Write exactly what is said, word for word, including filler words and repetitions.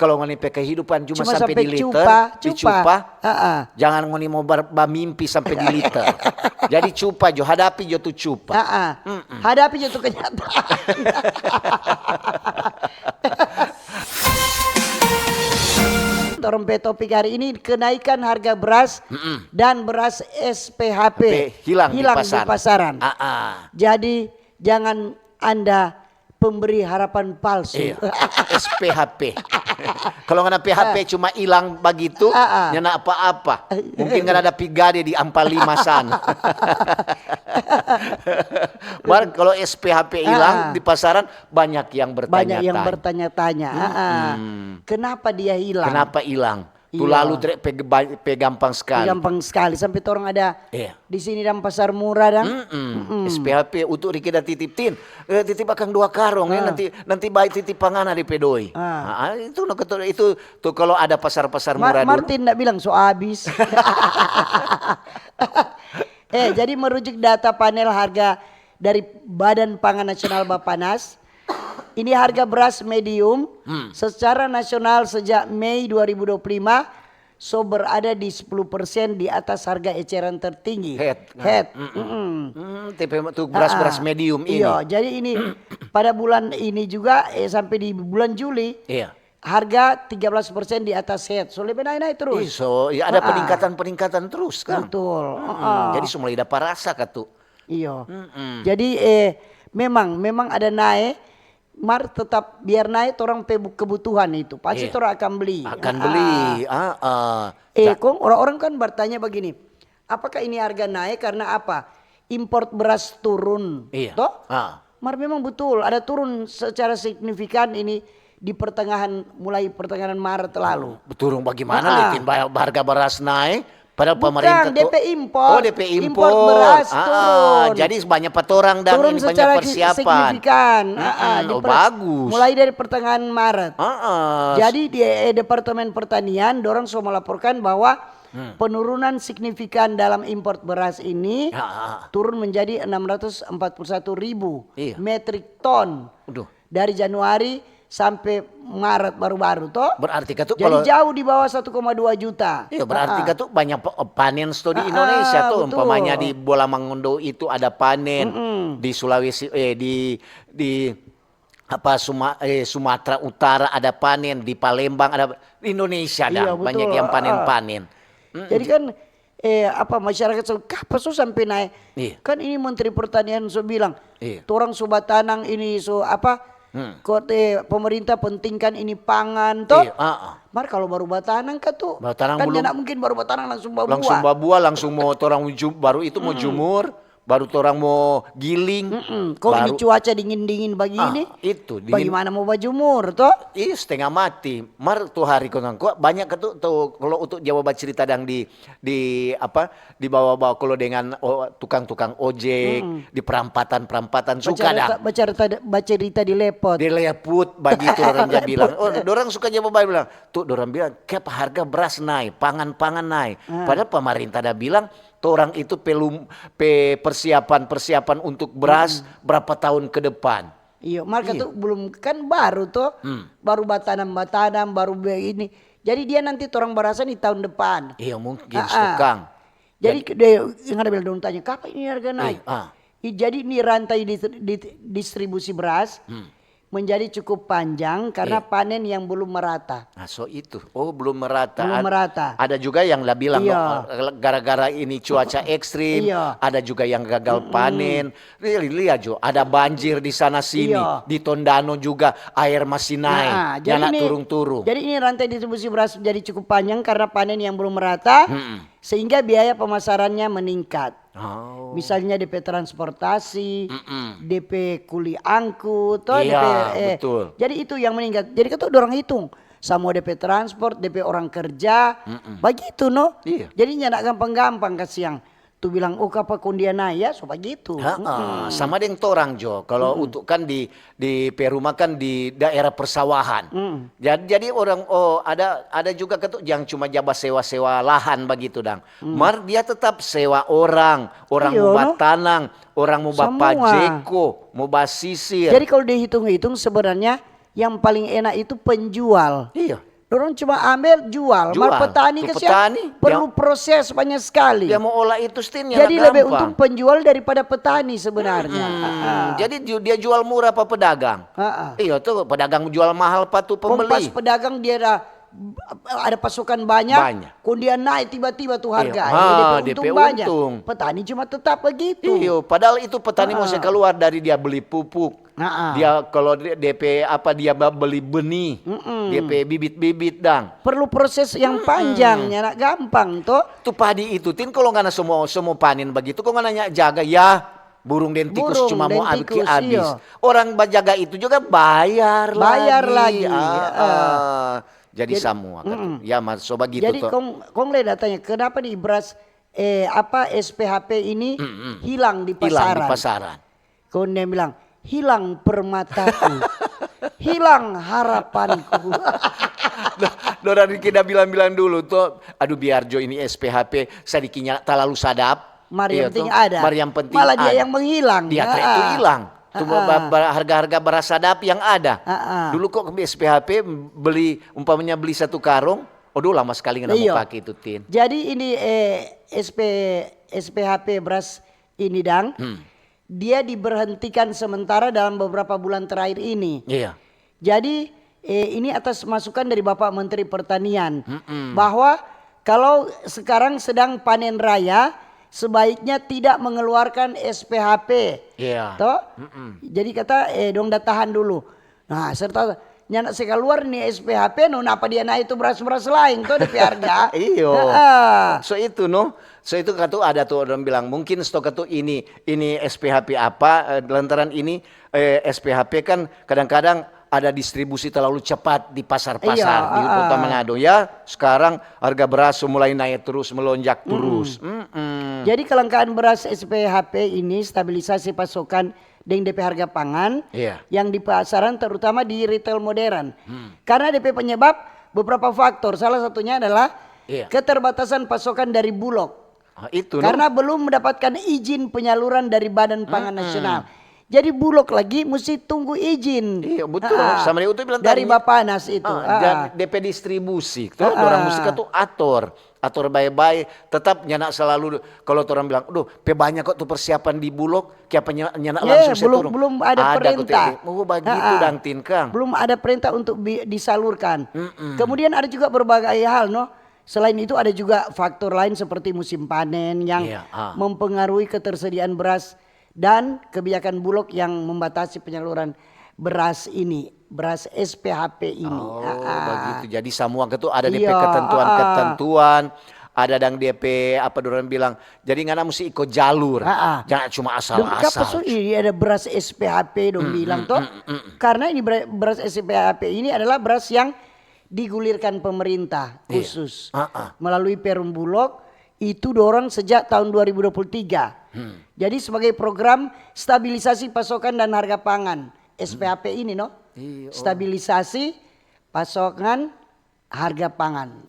Kalau ngoni pe kehidupan cuma sampe di liter, cupa, cupa. Jangan ngoni mo bamimpi sampe di liter. Jadi cupa jo, hadapi jo tu cupa. Hadapi jo tu kenyataan. Torang pe topik hari ini, kenaikan harga beras dan beras S P H P hilang di pasaran. Jadi jangan Anda pemberi harapan palsu. Iya. S P H P. Kalau ngana P H P cuma hilang bagitu, nyanda apa-apa. Mungkin ngana ada pigade di ampa lima sana. Mar kalau S P H P hilang di pasaran, banyak yang bertanya-tanya. Banyak yang bertanya-tanya. Kenapa dia hilang? Kenapa hilang? Tu lalu pe gampang skali. Gampang skali. Sampe torang ada di sini dang pasar murah dang. S P H P untuk Riki da titip tin. Eh, titip akang dua karong ya, nanti nanti bae titip pangana di pedoi. Itu no keto itu tu kalau ada pasar-pasar murah dulu. Martin nda bilang so abis. Eh, jadi merujuk data panel harga dari Badan Pangan Nasional Bapanas, ini harga beras medium secara nasional sejak Mei dua ribu dua puluh lima so berada di sepuluh persen di atas harga eceran tertinggi. Het. Het. Mm-mm. Hmm, tipe tu beras-beras medium ini. Iya, jadi ini pada bulan ini juga, eh, sampai di bulan Juli, harga tiga belas persen di atas het. So lebe nae-nae terus. Ih, so, ya ada peningkatan-peningkatan terus kan. Betul. Jadi so mulai dapa rasa katu. Iyo. Jadi, eh, memang, memang ada nae, mar tetap biar nae torang pe bu-, kebutuhan itu. Pasti torang akan beli. Akan beli. Eh, kong orang-orang kan bertanya begini, apakah ini harga nae karena apa? Import beras turun, toh? Mar memang betul, ada turun secara signifikan ini di pertengahan, mulai pertengahan Maret lalu. Turun bagimana, Litin? Ba-, harga beras nae, padahal pemerintah tu, depe impor. Oh, depe impor. Impor beras turun. Jadi banyak pa torang dang ini banyak persiapan. Turun secara signifikan. Oh, bagus. Mulai dari pertengahan Maret. Jadi di, eh, Departemen Pertanian, dorang so melaporkan bahwa penurunan signifikan dalam impor beras ini turun menjadi enam ratus empat puluh satu ribu metrik ton. Dari Januari sampe Maret baru-baru to. Berarti katu jadi jauh di bawah satu koma dua juta. Iya, berarti katu banyak panen sto di Indonesia to. Umpamanya di Bolamangondo itu ada panen, di Sulawesi, eh, di, di apa, Suma-, eh, Sumatera Utara ada panen, di Palembang ada, di Indonesia ada banyak yang panen-panen. Jadi kan, eh, apa, masyarakat so, kapa so sampe nae? Kan ini Menteri Pertanian so bilang, torang so batanang ini so apa, kote pemerintah pentingkan ini pangan to. Mar kalu baru batanang katu, kan nyanda mungkin baru batanang langsung babua. Langsung babua, langsung mo torang ju-, baru itu mo jumur, baru torang mo giling. Kong ini cuaca dingin-dingin bagini, itu dingin. Bagimana mo bajumur to? Ih, stenga mati. Mar tu hari kong kong banyak katu tu, kalo untuk Jawa bacerita dang di, di apa, di bawa-bawa kalo dengan tukang-tukang ojek, di perampatan-perampatan suka dang. Bacerita, bacerita di lepot. Di lepot bagitu orang ja bilang. Oh, dorang suka Jawa bae bilang. Tu dorang bilang, "Kiapa harga beras nae, pangan-pangan nae?" Padahal pemerintah da bilang, torang itu pe lum-, pe persiapan-persiapan untuk beras berapa tahun ke depan. Iyo, mar katu belum, kan baru to, baru batanam-batanam, baru be-, ini. Jadi dia nanti torang barasa ni tahun depan. Iyo, mungkin stukang. Jadi, yang ada bilang dong tanya, "Kapa ini harga nae?" Jadi ni rantai di, di, distribusi beras menjadi cukup panjang karena panen yang belum merata. Nah, so itu. Oh, belum merata. Belum merata. Ada juga yang la bilang, gara-gara ini cuaca ekstrim, ada juga yang gagal panen. Lia, lia jo, ada banjir di sana sini, di Tondano juga air masih naik, nyanda turung-turung. Jadi ini rantai distribusi beras jadi cukup panjang karena panen yang belum merata, sehingga biaya pemasarannya meningkat. Misalnya depe transportasi, depe kuli angkut, to, iya, depe, eh, betul. Jadi itu yang meningkat. Jadi katu dorang hitung, samua depe transport, depe orang kerja, bagitu no. Iya. Jadi nyanda gampang-gampang kasiang. Tu bilang, "Oh, kapa kong dia nae ya?" So bagitu. Sama deng torang jo. Kalau untuk kan di, di pe rumah kan di daerah persawahan. Jadi, jadi orang, oh, ada, ada juga katu yang cuma ja basewa-sewa lahan bagitu dang. Mar dia tetap sewa orang, orang mo batanang, orang mo bapajeko, mo basisir. Jadi kalau dihitung-hitung sebenarnya yang paling enak itu penjual. Iya. Dorang cuma ambil, jual. Mar Jual. Petani Tu kasihan petani, perlu dia- proses banyak sekali. Dia mau olah itu stin, Jadi nyanda lebih gampang. Untung penjual daripada petani sebenarnya. Hmm, Ah, ah. Jadi ju- dia jual murah pa pedagang. Ah, ah. Iyo tuh, pedagang jual mahal pa tu Kong pas pembeli. Pedagang dia ada ada pasokan banyak, Banyak. Kong dia naik tiba-tiba tu harga. Iya. Jadi dia Ah, pe dia untung pe banyak. Untung. Petani cuma tetap begitu. Iyo, padahal itu petani mau Ah. keluar dari dia beli pupuk. Ah, ah. Dia kalau dia, dia pe apa dia ba- beli benih, Mm-mm. dia pe bibit-bibit dang. Perlu proses yang panjang, nyanda gampang toh. Tu padi itu tin kalau ngana semua semua panen begitu, kong ngana nya jaga ya burung deng tikus Burung cuma deng mau abis tikus, habis. Iyo. Orang bajaga itu juga bayar, Bayar lagi, Ah, ah. ah. Jadi, Jadi, semua kata. mm-mm. Ya mas, so begitu Jadi toh. Kong Kong le datanya kenapa nih beras eh apa S P H P ini hilang di Hilang di pasaran. Pasaran. Kong dia bilang hilang permataku, hilang harapanku. Nah, dorang kita bilang-bilang dulu tuh, aduh biar jo ini S P H P sedikitnya terlalu sadap. Mar yang Iya penting tuh. Ada. Mar yang penting Malah dia ada. Yang menghilang. Dia Ah, itu ah. Hilang. Tuh Ah, ah. ba- ba- harga-harga beras sadap yang ada. Ah, ah. Dulu kok S P H P beli umpamanya beli satu karung, aduh lama sekali nggak Iyo. Mau pakai itu tin. Jadi ini eh, S P S P H P beras ini dang, Hmm. dia diberhentikan sementara dalam beberapa bulan terakhir ini. Iya. Jadi eh, ini atas masukan dari Bapak Menteri Pertanian bahwa kalau sekarang sedang panen raya, sebaiknya tidak mengeluarkan S P H P. Iya. Toh? Mm-mm. Jadi kata eh dong da tahan dulu. Nah, serta nyanda se kaluar ni S P H P no, napa dia naik tu beras-beras lain toh depe harga. Iyo. Heeh. So itu no, so itu katu ada tu orang bilang mungkin stok katu ini ini S P H P apa eh, lantaran ini eh, S P H P kan kadang-kadang ada distribusi terlalu cepat di pasar-pasar Iya, di ah, kota ah. Manado ya. Sekarang harga beras mulai naik terus melonjak terus. Mm-mm. Jadi kelangkaan beras S P H P ini stabilisasi pasokan deng depe harga pangan Iya. yang di pasaran terutama di retail modern. Karena depe penyebab beberapa faktor. Salah satunya adalah Iya. keterbatasan pasokan dari Bulog. Ah, itu no. Karena belum mendapatkan izin penyaluran dari Badan Pangan Nasional. Jadi Bulog lagi mesti tunggu izin. Iya, betul. Ah, Sama dia itu bilang dari tadi. Bapanas itu. Ah, Ah, dan ah. D P distribusi, tuh Ah, orang ah. Mesti katu ator, ator bae-bae. Tetap nyana selalu kalau orang bilang, duh, pe banyak kok tuh persiapan di Bulog, kiapa nyana, nyana Ya, langsung se belum turun. belum ada Ada kok perintah. T T. Oh, begitu Ah, ah. Dang Tin, Kang. Belum ada perintah untuk bi- disalurkan. Mm-mm. Kemudian ada juga berbagai hal, no. Selain itu ada juga faktor lain seperti musim panen yang Iya, ah. mempengaruhi ketersediaan beras dan kebijakan Bulog yang membatasi penyaluran beras ini, beras S P H P ini. Oh, Ah, ah. Begitu. Jadi semua itu ada D P Iya, ketentuan-ketentuan, ah, ada dang D P apa orang bilang. Jadi ngana mesti ikut jalur. Ah, ah. Jangan cuma Dong kapa asal-asal. So ini ada beras S P H P dong bilang toh. Karena ini ber- beras S P H P ini adalah beras yang digulirkan pemerintah Iya. Khusus Ah, ah. Melalui Perum Bulog itu dorong sejak tahun dua ribu dua puluh tiga. Jadi sebagai program stabilisasi pasokan dan harga pangan S P H P ini no. Iya, oh. Stabilisasi pasokan harga pangan.